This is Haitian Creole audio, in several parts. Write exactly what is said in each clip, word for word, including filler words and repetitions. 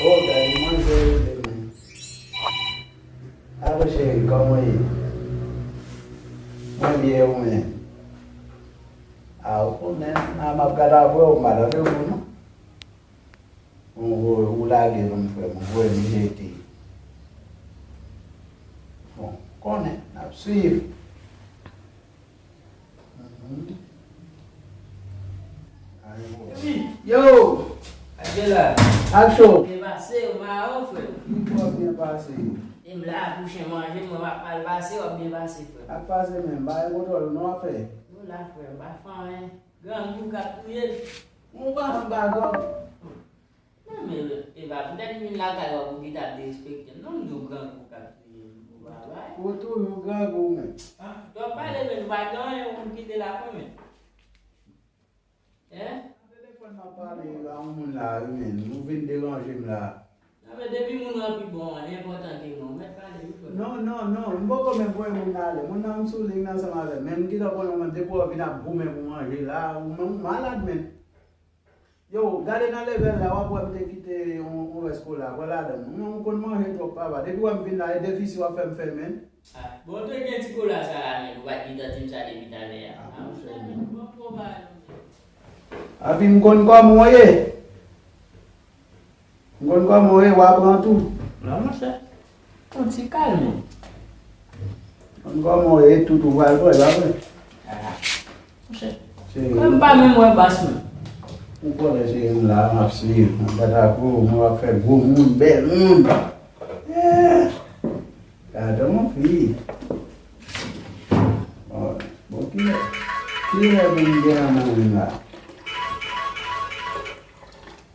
Oh, gade manzè yo demen. Alo cheri, kòman w ye? Mwen byen, ou menm? A, ou konnen, a, m ap gade apre w, m pa tande w non. Ou, ou, ou lage non, frè m, ou voye m jete. Bon, konnen, n ap swiv. Mhm. Yo! Ak la. Ak cho. Byen pase, ou mawo, frè. Ou twò byen pase. E m la, pou chen manje, mwen m ap mal pase, w ap byen pase, frè. Ak pase menm, ba e kontwòl, nou ap fè. Nou la, frè, m pa fè anyen. Grangou k ap touye l. Ou pa fè bagay. Non, men, e pa poutèt m vin lakay w pou kite ap derespekte m. Non, m di w grangou k ap touye m, ou pa bay. Ou toujou grangou, men. Ah, twòp pale, men, nou pa gen anyen pou m kite la, konmen. Hein? Nan telefòn m ap pale a yon moun la, wi, men. Nou vin deranje m la. Non, men depi moun nan pi bon an, li enpòtan ke mwen. Ou mèt pale, wi, frè. Non, non, non. M poko menm voye moun nan ale. Moun nan m sou liy nan ansanm avè m. Men m gentan konnen w menm, depi w vin ap goumen pou manje la, ou menm ou malad, men. Yo, gade nan level la, w ap wè m te kite yon, yon rès kola, pran ladan l. Ou menm ou konn manje twòp, papa. Depi w wè m vin la, e defisi w ap fè m fè, men. Ah, bon, te gen ti kola sa la, men, ou pa t gentan di m sa depi talè a. Ah, monchè, men. Bon, bon, ba, Api m konn kòman w ye. M konn kòman w ye, w a pran tou. Non, monchè. Yon ti kalme. M konn kòman w ye, tout ou pral pran, pa vre? Ah, monchè. Cheri. Mwen m pa menm wè bas mwen. Ou konnen cheri m la, m ap swiv. M ap gade pou ou, mwen w ap fè gwo moun, bèl moun. Eh, gade yon fi. Bon, bon, kilè, kilè pou m gen nan men m la?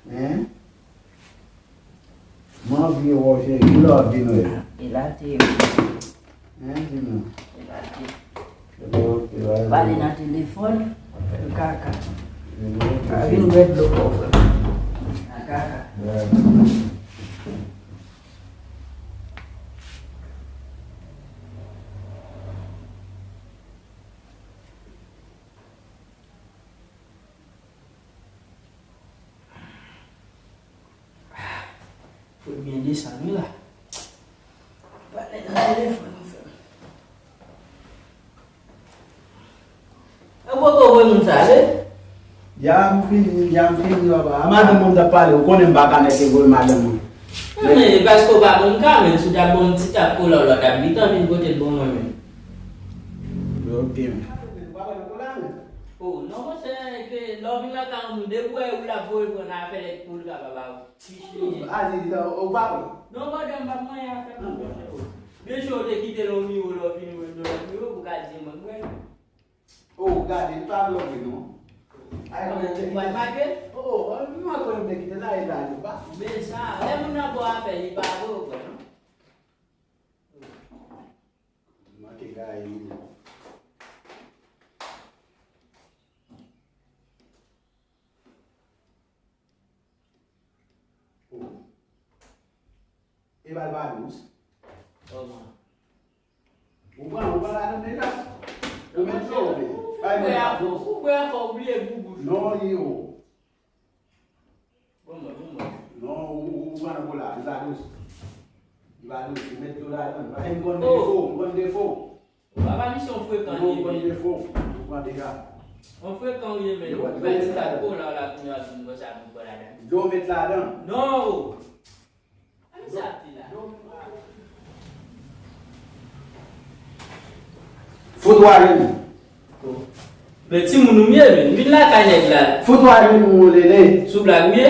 Hein? Mwen anvi wè w cheri, kilè w ap vin wè? E la te ye. Hein, di m non. E la te ye. Pale nan telefòn, fè l kaka. Ka vin wè dlo kò frè. Nan kaka. Fò l byen desann wi la. Pale nan telefòn ou fè. Ou poko voye moun sa ale? Ya m fini, ya m fini papa. A madanm mwen m t ap pale, ou konnen m pa ka nèke voye madanm mwen. Non, men paske ou pa bon ka, men si w t ap bon ti tap kola w la, w t ap gentan vin pote l ban mwen menm. Ok. Ou pa pran kola menm? Oh, non, monchè, ke lè w vin lakay yon moun, depi w wè ou l ap voye pran afè lèt pou l ka pa ba ou. Chich li ye. Aziz, ou pa wè? Non, brother, m p ap manyen afè m non, monchè. Byen si w te kite l yon miwo, lè w vini wè m nan lòt miwo, pou ka di mwen, mwen. Oh, gade, li pa vle non. Ay, mwen te kite. Ou al make? Oh, oh, mwen konnen m te kite la, e la, li pa. Men sa, lè moun nan ba w afè, li pa vle, ou kwè non? Manke gaye li. Oh. E bal pa dous. Kòman? Ou pran, ou pran ladan deja? Ou met dlo, men. Ou bwè afò, ou bwè afò, ou bliye gou bouch ou. Non, li yo. Bon, mwen, bon, mwen. Non, ou, ou, ou pran nan kola, li pa dous. Li pa dous, li met dlo ladan. Paske m konn defo, m konn defo. Papa, misye yon frekan li ye, men. Ou konn defo, ou pran deja. Yon frekan ou ye, men. Ou pran ti kat kola la, kounye a, vin konsa, vin pran ladan. Dlo met ladan. Non, o. Fout ou ale nou. Men timoun ou m ye, men m vin lakay nèg la. Fout ou ale nou, Lele. Sou blag ou ye?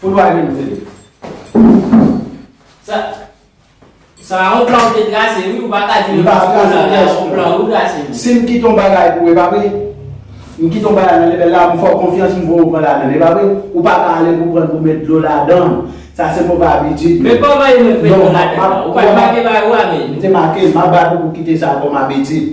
Fout ou ale nou, Lele. Sa, sa yon plan ou te trase, wi, ou pa ka di m pa trase pyès plan, yon plan ou trase, wi. Si m kite yon bagay pou ou, e pa vre? M kite yon bagay nan lebèl la, m fè w konfyans, m voye w pran ladan l, e pa vre? Ou pa ka ale pou pran pou met dlo ladan. Sa se move abitid. Men kòman e mwen k met dlo ladan? Ou pa t make bagay ou a, men. M te make, m ap bat ou pou kite sa kòm abitid.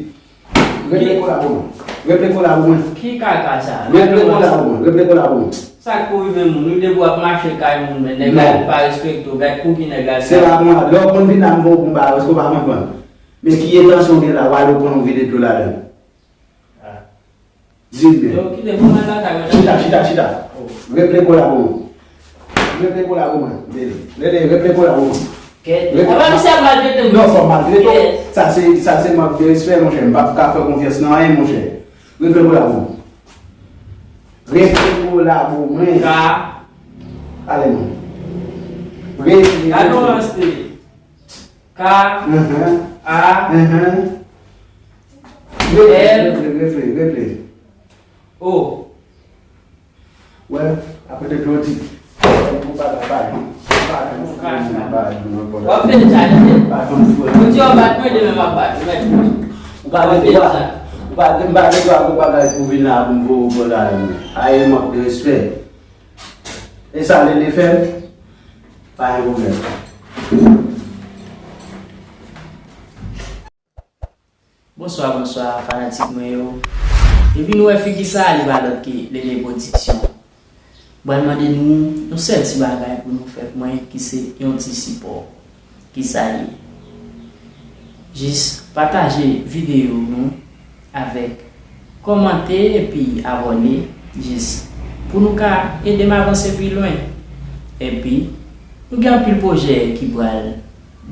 Reple kola pou mwen. Reple kola pou mwen. Ki kaka sa? Reple kola pou mwen. Reple kola pou mwen. Sa k pou rive moun, ou depi w ap mache kay moun, men nèg la pa respekte w, gad pou ki nèg la. Se pa mwen, lè w konn vin la, m voye w pou m ba, èske w pa konprann? Men ki entansyon w gen la, w ale w pran yon vide dlo ladan l. Di m byen. Yo, kite m al lakay mwen. Chita, chita, chita. Reple kola pou mwen. Regle kolabo mwen, Lele. Lele, regle kolabo mwen. Kèt. Regle. Apa misye ap maltrete m? Non, fò maltrete w. Kèt. Sa se, sa se mank de respè, monchè. M p ap ka fè konfyans nan anyen, monchè. Regle kolabo mwen. Regle kolabo mwen. Ka. Ale non. Regle. Gade yon lans de. Ka. Mhm. A. Mhm. Regle, L. Regle, regle, regle. O. Wè, apre de jodi, ou pa ta bay, ou pa ta bay, ou pa ta bay, ou pa ta bay. W ap fè l sa, tande. Pa konn fwe. Ou di w ap bat mwen, demen m ap bat ou, mèt. Ou pa gen dwa, ou pa gen, m pa gen dwa pou bagay pou vin la pou m voye w bò la, men. Aye, mank de respè. E sa, Lele fè l, pa gen pwoblèm. Bonswa, bonswa, fanatik mwen yo. Depi nou wè figi sa, li pa lòt ke Lele Production. M pral mande nou yon sèl ti bagay pou nou fè pou mwen, ki se yon ti sipò. Ki sa ye? Jis pataje videyo nou avèk kòmante epi abòne, jis pou nou ka ede m avanse pi lwen. Epi, nou gen anpil pwojè ki pral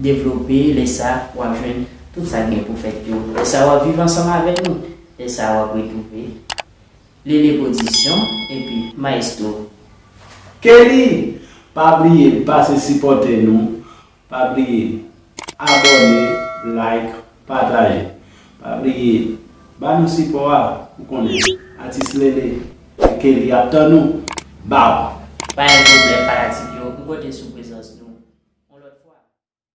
devlope, lè sa w ap jwenn tout sa k gen pou fèt yo. Lè sa w ap viv ansanm avèk nou. Lè sa w ap retwouve Lele Production epi Maestro. Kelly, pa bliye pase sipòte nou. Pa bliye abòne, like, pataje. Pa bliye ba nou sipò a, ou konnen. Atis Lele, Kelly ap tann ou. Baw! Pa gen pwoblèm, fanatik yo. M konte sou